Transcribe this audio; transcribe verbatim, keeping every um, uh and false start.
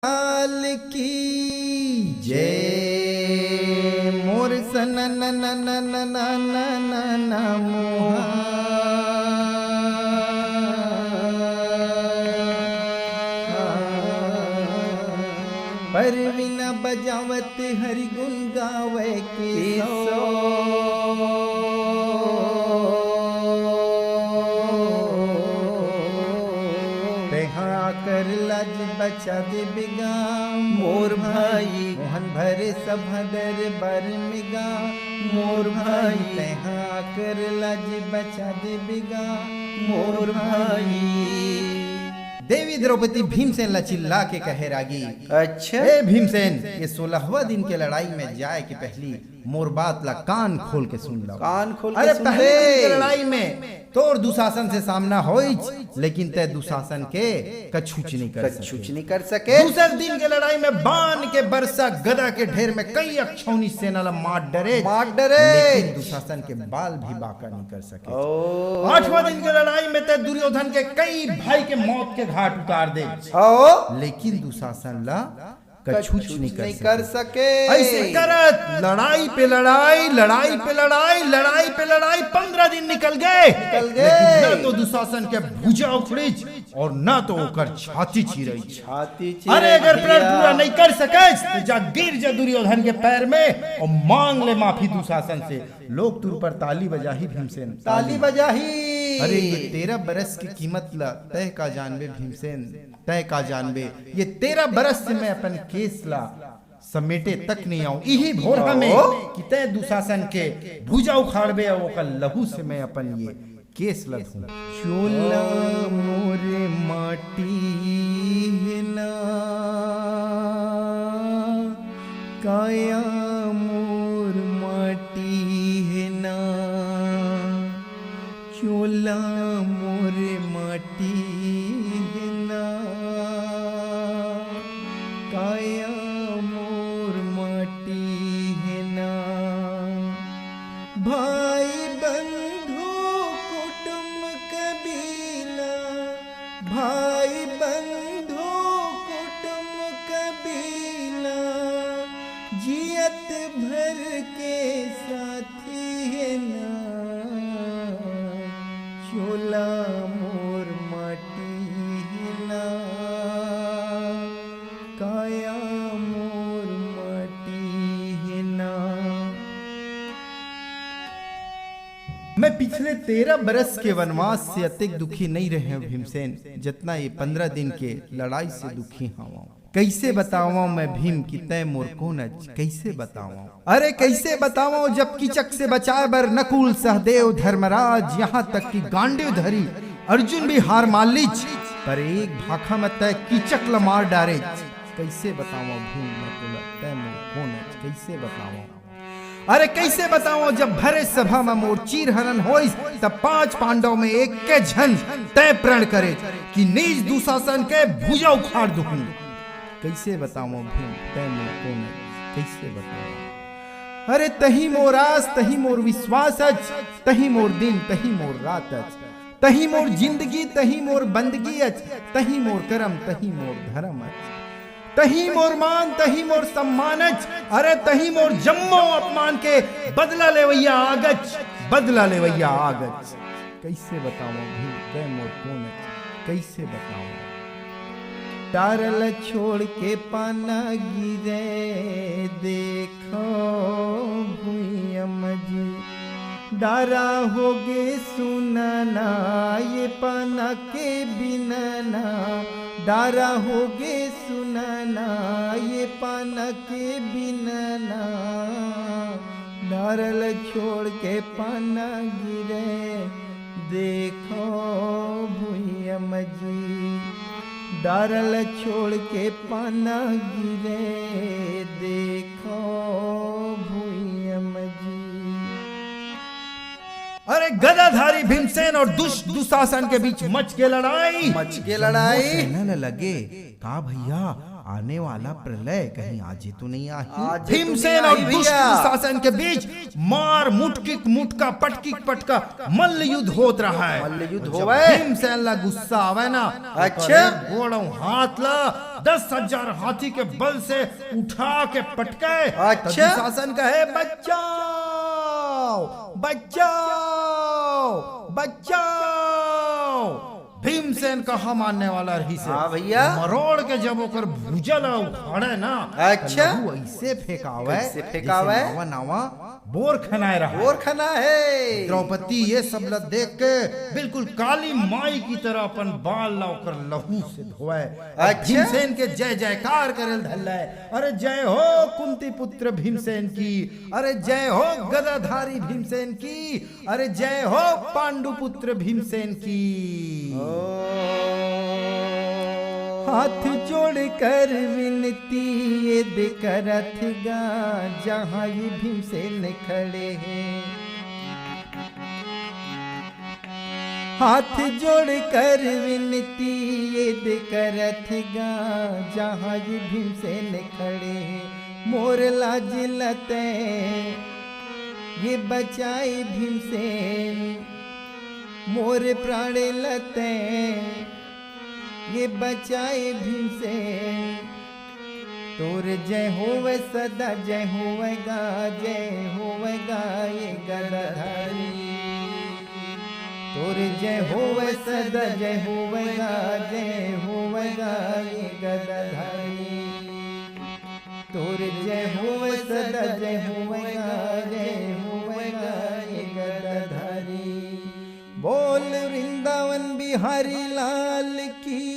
लाल की जय। मोर सनन नन नन नन मोहा। परवीना बजावत हरि गुण गावे के सो। तेहा कर लाज बचा दे बिगा मोर भाई। मोहन भरे सभा दरबार में गा मोर भाई। तेहा कर लाज बचा दे बिगा मोर भाई। देवी द्रौपदी भीमसेन ला चिल्ला के कहे रागी, अच्छा। ए भीमसेन, ये सोलहवाँ दिन के लड़ाई में जाए के पहली मोर बात ला कान खोल के सुन लो। कान खोल के अरे, सुन पहले ले। दिन के लड़ाई में तोर दुशासन से सामना होइच, लेकिन तय दुशासन के कछुच नहीं कर सके। कछुच नहीं कर सके। दूसर दिन के लड़ाई में बाण के बरसा, गदा के ढेर में कई अक्षौणी सेना ला मार डरे। मार डरे। लेकिन दुशासन के बाल भी बांका नहीं कर सके। ओ। आठवाँ दिन के लड़ाई में तय दुर्योधन के कई भाई के मौत के घाट उतार दे। ओ। लेकिन दुशासन ला कछुच नहीं कर सके। ऐसे करत लड़ाई पे लड़ाई, लड़ाई पे लड़ाई, लड़ाई पे लड़ाई, पन्द्रह दिन निकल गए। निकल गए। लेकिन ना तो दुशासन के भुजा उखड़िच और ना तो ओकर छाती चिरई। छाती चिरई अरे, अगर प्रण भैया। पूरा नहीं कर सके तो जा गिर जा दुर्योधन के पैर में और मांग ले माफी दुशासन से। लोग तोर ऊपर ताली बजाही भीमसेन, ताली बजाही। अरे, ये तेरह बरस की कीमत ला तय का जानबे भीमसेन, तय का जानबे। ये तेरह बरस से मैं अपन केस ला समेटे तक नहीं आऊं। इही भोरहा में कि तय दुशासन के भुजा उखाड़बे और ओकर लहू से मैं अपन ये केस ला धोऊं। चोला मोर माटी हे ना, काया मोर माटी हे ना, चोला मोर माटी हे ना, काया मोर माटी हे ना। भाई बंधु कुटुम कबीला, भाई बंधु कुटुम कबीला, जियत भर के साथी हे ना, चोला मोर माटी हे ना, काया मोर माटी हे ना। मैं पिछले तेरह बरस के वनवास से अतेक दुखी नहीं रहे हूँ भीमसेन, जतना ये पन्द्रह दिन के लड़ाई से दुखी हवं। कैसे बतावं मैं भीम कि तय मोर कोन अच, कैसे बतावं? अरे कैसे बतावं, जब कीचक से बचाए बर नकुल, सहदेव, धर्मराज, यहाँ तक कि गांडीव धरी अर्जुन भी हार मान लीच, पर एक भाखा में तय कीचक ल मार डारेच। कैसे बतावं भीम मैं तोला, तय मोर कोन अच, कैसे बतावं? अरे कैसे बतावं, जब भरे सभा में मोर चीरहरण होइस, तब पांच पांडव में एक के झन तय प्रण करे कि नीच दुशासन के भुजा उखाड़ दूहूं। कैसे बतावं भीम, तय मोर कोन अच, कैसे बतावं? अरे तही मोर आस, तही मोर विश्वास अच, तही मोर दिन, तही मोर रात अच, तही मोर जिंदगी, तही मोर बंदगी अच, तही मोर करम, तही मोर धरम अच। तही मोर मान, तही मोर सम्मान अच। अरे तही मोर जम्मो अपमान के बदला लेवइया आग अच, बदला लेवइया आग अच। कैसे बतावं भीम, तय मोर कोन अच, कैसे बतावं? डार ल छोड़ के पाना गिरे, देखो भुइयां मजी। डारा होगे सुनना ये पाना के बिनना, डारा होगे सुनना ये पाना के बिनना, डार ल छोड़ के पाना गिरे, देखो भुइयां मजी। डार ल छोड़ के पाना गिरे, देखो भुइयां मजी। अरे गदाधारी भीमसेन और दुष्ट दुशासन के बीच मच के लड़ाई। मच के लड़ाई। सेना ल लगे, का भैया, आने वाला प्रलय कहीं आजे तो नहीं आही? आजे तो भीमसेन नहीं और आही दुष्ट भैया। दुशासन के बीच मार मुटकी मुटका पटकी पटका मल्ल युद्ध होत रहा है। मल्ल युद्ध और जब होवे। भीमसेन ला गुस्सा आवे ना, अच्छा। ओकर गोड़ अउ हाथ ला दस हजार हाथी के बल से उठा के पटके, अच्छा। तो दुशासन कहे, "बचाओ, बचाओ, बचाओ।" भीमसेन कहा मानने वाला रहिस हे। हाँ भैया। मरोड़ के जब ओकर भुजा ला उखाड़े ना, अच्छा। तो लहू अइसे फेंकावे, कइसे फेंकावे? जइसे नावा नावा बोर खनाए रहा। बोर खना हे। द्रौपदी ये सब ला देख के बिल्कुल काली माई की तरह अपन बाल ला ओकर लहू से धोए। अच्छा। भीमसेन के जय जयकार करे ल धर ले। अरे जय हो कुंती पुत्र भीमसेन की, अरे जय हो गदाधारी भीमसेन की, अरे जय हो पांडुपुत्र भीमसेन की। हाथ जोड़कर विनती ये दे करत गा, जहाँ ये भीमसेन खड़े हैं। हाथ जोड़कर विनती ये दे करत गा, जहाँ ये भीमसेन खड़े हैं। मोर लाज लते ये बचाए भीमसेन, मोर प्राण लते ये बचाए भीमसेन। तोर जय होवे सदा, जय होवेगा, जय होवेगा ये गदाधारी। तोर जय होवे सदा, जय होवेगा, जय होवेगा ये गदाधारी। तोर जय होवे सदा, जय होवेगा, जय होवेगा ये गदाधारी। बोल वृंदावन बिहारी लाल की।